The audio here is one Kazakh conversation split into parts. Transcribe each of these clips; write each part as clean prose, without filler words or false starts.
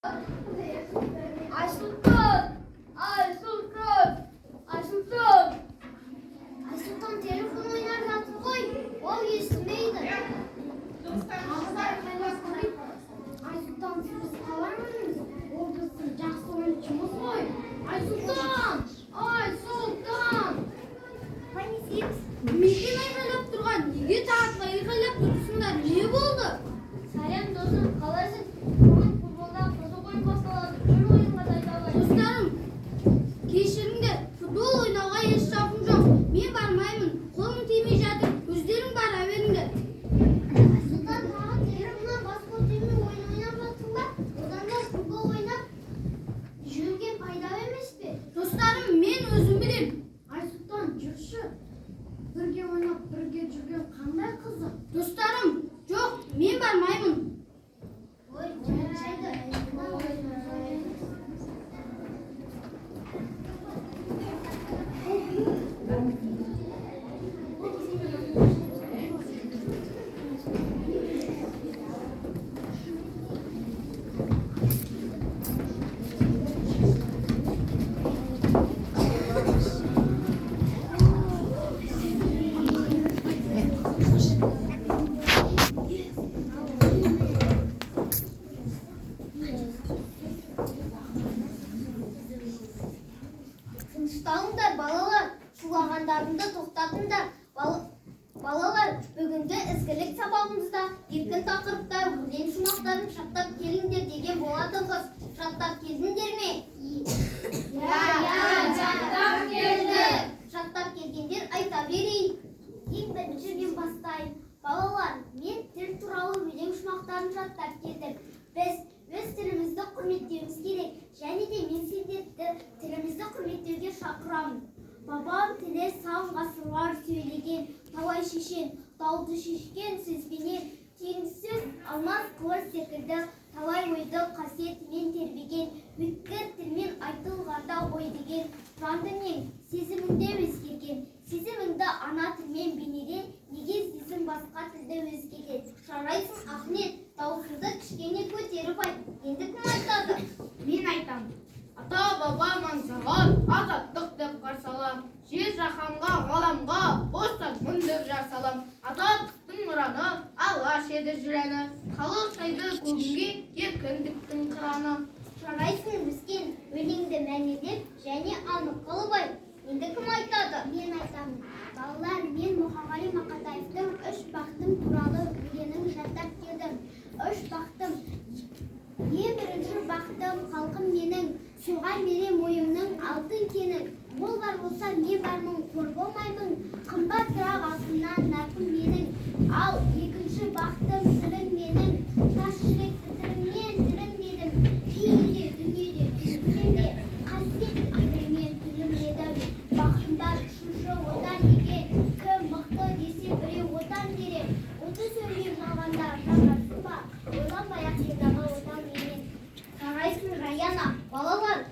Айсұлтан! Айсұлтан! Айсұлтан! Айсұлтан телефон ойнап жатыр ғой, ол естімейді. Тағы да айқайлап көрейік. Айсұлтансыз біз қалай ойнаймыз? Ол біздің жақсы ойыншымыз ғой. Айсұлтан! Айсұлтан! Кім екен айқайлап тұрған? Неге тағы да айқайлап тұрсыңдар? Не болды? Сәлем, досым, қалайсың? Бүгін футболдан қызық ойын басталады. Жүр, ойынға дайындалайық. Достарым, кешіріңдер, футбол ойнауға еш шамам жоқ. Мен бармаймын, қолым тимей жатыр. Өздерің бара беріңдер. Айсұлтан, тағы телефоннан бас көтермей ойын ойнап жатсың ба? Одан да футбол ойнап жүрген пайдалы емес пе? Достарым, мен өзім білем. Айсұлтан, жүрші. Бірге ойнап, бірге жүрген қандай қызық. Достарым, жоқ, мен бармаймын. Ой, жарайды. Мына ойын ойнаймыз. Тынышталыңдар, балалар, шулағандарыңды тоқтатыңдар. Балалар, бүгінгі ізгілік сабағымызда еркін тақырыпта өлең шумақтарын жаттап келіңдер деген болатынбыз. Жаттап келдіңдер ме? Иә, жаттап келдік. Жаттап келгендер айта берейін. Ең бірінші мен бастайын. Балалар, мен тіл туралы өлең шумақтарын жаттап келдім. Біз өз тілімізді құрметтеуіміз керек. Және де мен сендерді тілімізді құрметтеуге шақырамын. Бабам тілі сан ғасырлар сөйлеген, талай шешен, дауды шешкен сөзбенен, теңсіз алмас қылыш секілді талай ойды қасиетімен тербеген, өткір тілмен айтылғанда ой деген, жан дүниең, сезіміңде өзгерген, сезіміңді ана тілмен бейнеле, неге іздейсің басқа тілді өзгеден? Жарайсың, Ахмет, дауысыңды кішкене көтеріп айт. Енді кім айтады? Мен айтамын. Ата бабам аңсаған азаттық деп қарсы алам. Жер жаһанға, ғаламға бостанмын деп жар салам. Азаттықтың ұраны, Алаш еді жыраны. Халық сайды көгімге еркіндіктің қыраны. Жарайсың, Өскен, өлеңді мәнелеп және анық қылып айт. Енді кім айтады? Мен айтамын. Балалар, мен Мұқағали Мақатаевтың «Үш бақытым» туралы өлеңін жаттап келдім. Үш бақытым. Ең бірінші бақытым халқым менің, соған берем ойымның алтын кенін. Ол бар болса, мен бармын, қор болмаймын, қымбат тұрақ алтыннан нарқым менің. Ал екінші бақытым тілім менің, тас жүректі тіліммен тілімдедім. Кей дүниеде түсінсем де, қасиетті тіліммен тілімдедім. Бақытым бар үшінші Отан деген, кім мықты десе, біреу Отан дер. Оты сөнген жалғанда жанарсың ба, ойланбай ақ дағы Отан менен. Жарайсың, Раяна. Балалар,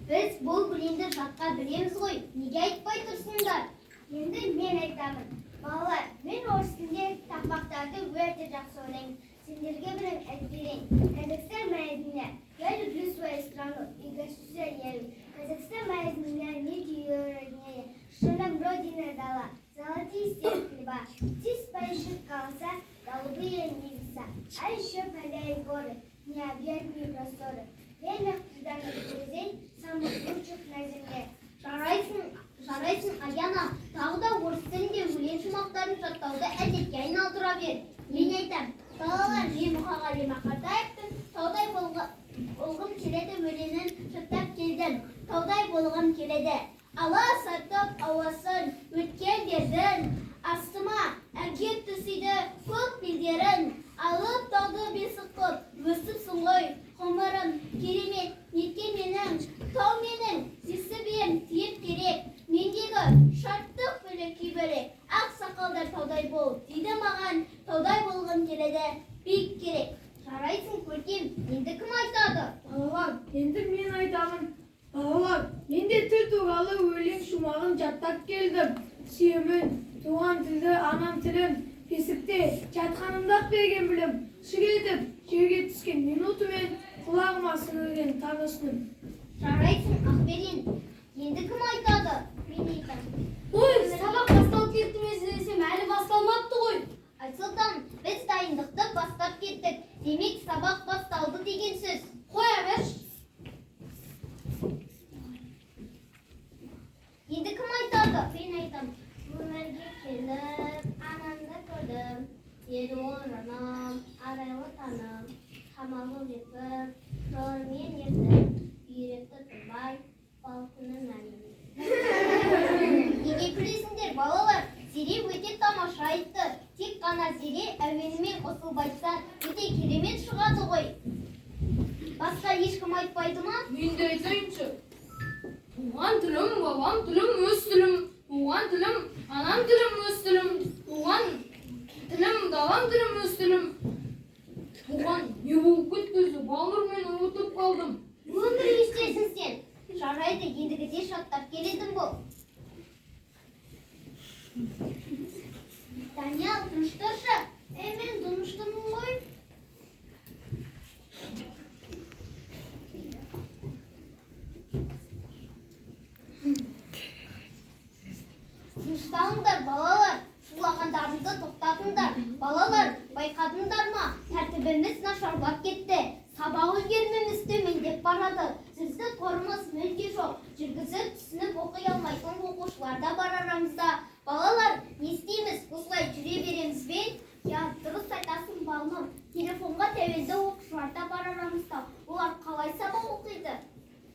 біз бұл өлеңді жатқа білеміз ғой. Неге айтпай тұрсыңдар? Енді мен айтамын. Балалар, мен орыс тілінде тақпақтарды өте жақсы ойлаймын. Сендерге бір айтып берейін. Казахстан моя земля. Я люблю свою страну и горжусь ею. Казахстан моя земля, нет ее роднее. Что нам Родина дала? Золотые хлеба, птиц поющих голоса, голубые небеса, а еще поля и горы, необъятные просторы. Верных, преданных друзей, самых лучших на земле. Жарайсың, жарайсың, Аяна. Тағы да орыс тілінде өлең шумақтарын жаттауды әдетке айналдыра бер. Мен айтам. Балалар, мен Мұқағали Мақатаевтың «Таудай болғым келеді» өлеңін жаттап келдім. Таудай болғым келеді. Ала сатып ауасын өткендердің, астыма әкеп түседі көк белдерін. Алып тауды бесік қып өсіпсің ғой, ғұмырым керемет неткен менің, тау менің несібем тиіп керек. Мендегі шаттық бөлек, күй бөлек. Ақ сақалдар таудай бол дейді маған, таудай болғым келеді, биік керек. Жарайсың, Көркем. Енді кім айтады? Балалар, енді мен айтамын. Балалар, мен де тіл туралы өлең шумағын жаттап келдім. Сүйемін туған тілді, анам тілін, бесікте жатқанымда ақ берген білім. Шыр етіп жерге түскен минутымен. Құлағыма сіңірген таныс үнім. Жарайсың, Ақберен. Енді кім айтады? Мен айтамын. Ой, сабақ басталып кетті ме десем, әлі басталмапты ғой. Айсұлтан, біз дайындықты бастап кеттік. Демек, сабақ басталды деген сөз. Қоя берші. Енді кім айтады? Мен айтамын. Өмірге келіп, анамды көрдім. Еді ол жаным, арайлы таным. Самалы лепіп, жолымен ертіп, үйретті тынбай, бал күнін мәнін. Неге күлесіңдер, балалар? Зере өте тамаша айтты. Тек қана Зере әуенімен қосылып айтса, өте керемет шығады ғой. Басқа ешкім айтпайды ма? Мен де айтайыншы. Туған тілім, бабам тілім, өз тілім. Туған тілім, анам тілім, өз тілім. Туған тілім, далам тілім, өз тілім. Туған не болып кетті өзі? Балнұр, мен ұмытып қалдым. Өмір естесің сен. Жарайды, ендігіде жаттап келетін бол. Даниял, тыныш тұршы. Мен тыныштымын ғой. Тынышталыңдар, балалар. Шулағандарыңды тоқтатыңдар. Балалар, байқадыңдар ма? Тәртібіміз нашарлап кетті. Сабақ үлгеріміміз төмендеп барады. Сөздік қорымыз мүлде жоқ. Жүргізіп, түсініп оқи алмайтын оқушылар да бар арамызда. Балалар, не істейміз? Осылай жүре береміз бе? Я, дұрыс айтасың, Балнұр. Телефонға тәуелді оқушылар да бар арамызда. Олар қалай сабақ оқиды?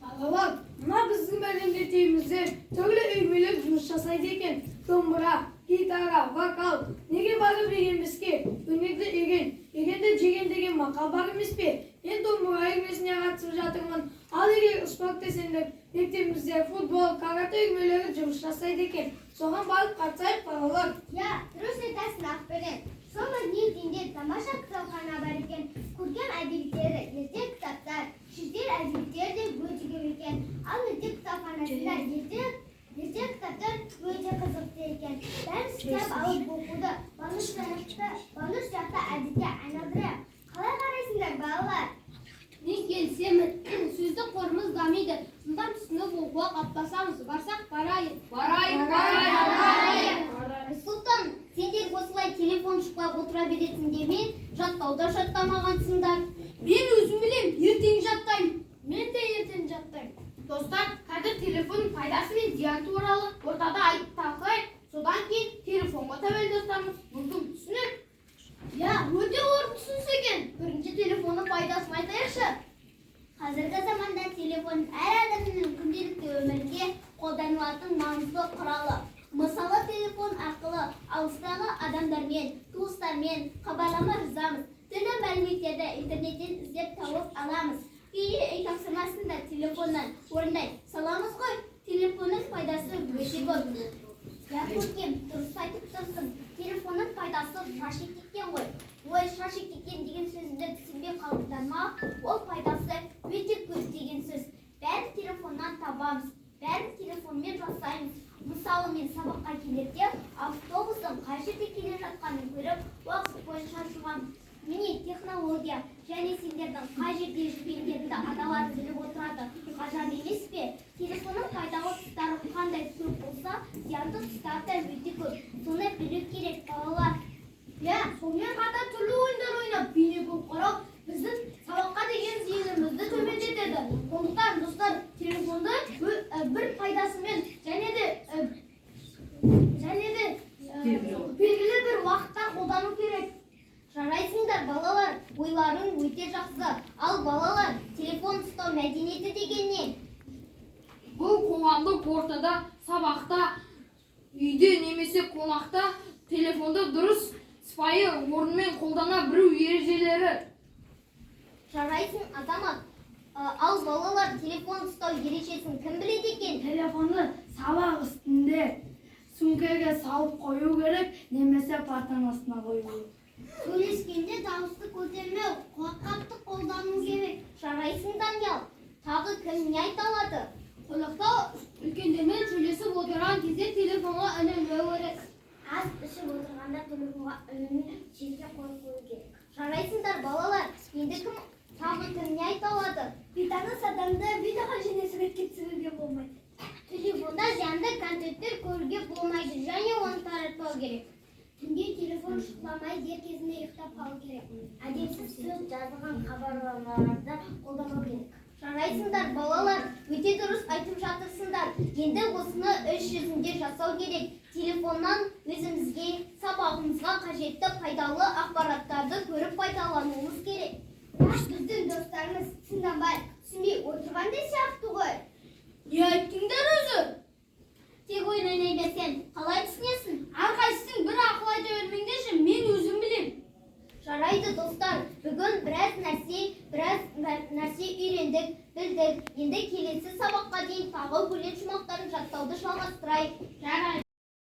Балалар, мына біздің бәлем мектебімізде түрлі үйірмелер жұмыс жасайды екен. Домбыра, гитара, вокал. Неге барып үйренбеске? Өнерді үйрен, үйренді жеген деген мақал бар емес пе? Мен домбыра үйірмесіне қатысып жатырмын. Ал егер спорт десеңдер, мектебімізде футбол, карате үйірмелері жұмыс жасайды екен. Соған барып қатысайық, балалар. Я, дұрыс айтасың, Ақберен. Сол мәдениет үйінде тамаша кітапхана бар екен. Көркем әдебиеттері, ерте кітаптар, шетел әдебиеттері де өте көп екен. Ал мектеп кітапханасында ерте кітаптар өте қызықты екен. Бәріміз кітап алып оқуды Балнұр сияқты әдетке айналдырайық. Қалай қарайсыңдар, балалар? Мен келісемін. Сөздік қорымыз дамиды. Жылдам түсініп оқуға қалыптасамыз. Барсақ барайық. Барайық, барайық. Сұлтан, сендер осылай телефон шұқылап отыра бересіңдер ме? Жаттауда жаттамағансыңдар. Мен өзім білем, ертең жаттаймын. Мен де ертең жаттаймын. Достар, қазір телефон пайдасы мен зияны туралы ортада айтып талқылайық. Содан кейін телефонға тәуелді достарымыз мүмкін түсінер. Я, өте орынды ұсыныс екен. Бірінші телефонның пайдасын айтайықшы. Қазіргі заманда телефон әр адамның күнделікті өмірінде қолданылатын маңызды құралы. Мысалы, телефон арқылы алыстағы адамдармен, туыстармен хабарлама жазамыз. Түрлі мәліметтерді интернеттен іздеп тауып аламыз. Кейде үй тапсырмасын да телефоннан орындай саламыз ғой. Телефонның пайдасы өте көп. Я, Көркем, дұрыс айтып тұрсың. Телефонның пайдасы шаш етектен ғой. Ой, шаш етектен деген сөзді түсінбей қалдыңдар ма? Ол пайдасы өте көп деген сөз. Бәрін телефоннан табамыз, бәрін телефонмен жасаймыз. Мысалы, мен сабаққа келерде автобустың қай жерде келе жатқанын көріп, уақыт бойынша шығамын. Міне технология және сендердің қай жерде жүргендеріңді аналар біліп отырады. Ғажап емес пе? Телефонның пайдалы тұстары қандай көп болса, зиянды тұстары да өте көп. Соны білу керек, балалар. Иә, сонымен қатар түрлі ойындар ойнап, бейне көріп қарау біздің сабаққа деген зейінімізді төмендетеді. Сондықтан, достар, телефонды бір пайдасымен және де белгілі бір уақытта қолдану керек. Жарайсыңдар, балалар, ойларың өте жақсы. Ал балалар, телефон ұстау мәдениеті деген не? Бұл қоғамдық ортада, сабақта, үйде немесе қонақта телефонды дұрыс, сыпайы орнымен қолдана білу ережелері. Жарайсың, Азамат. Ал балалар, телефон ұстау ережесін кім біледі екен? Телефонды сабақ үстінде сөмкеге салып қою керек, немесе партаның астына қою керек. Сөйлескенде дауысты көтермеу, құлаққапты қолдану керек. Жарайсың, Даниял. Тағы кім не айта алады? Қонақта үлкендермен сөйлесіп отырған кезде телефонға үңілмеу керек. Ас ішіп отырғанда телефонға үңілмей жерге қойып қою керек. Жарайсыңдар, балалар. Енді кім Тағы кім не айта алады? Бейтаныс адамды видеоға және суретке түсіруге болмайды. Телефонда зиянды контенттер көруге болмайды және оны таратпау керек. Түнде телефон шұқыламай, дер кезінде ұйықтап қалу керек. Әдепсіз сөз жазылған хабарламаларды қолдамау керек. Жарайсыңдар, балалар, өте дұрыс айтып жатырсыңдар. Енді осыны іс жүзінде жасау керек. Телефоннан өзімізге, сабағымызға қажетті пайдалы ақпараттарды көріп пайдалануымыз керек. Бірақ біздің достарымыз тыңдамай, түсінбей отырғандай сияқты ғой. Не айттыңдар өзі? Тек ойын ойнай берсең, қалай түсінесің? Әрқайсысың бір ақыл айта бермеңдерші, мен өзім білем. Жарайды, достар, бүгін біраз нәрсе үйрендік, білдік. Енді келесі сабаққа дейін тағы өлең шумақтарын жаттауды жалғастырайық.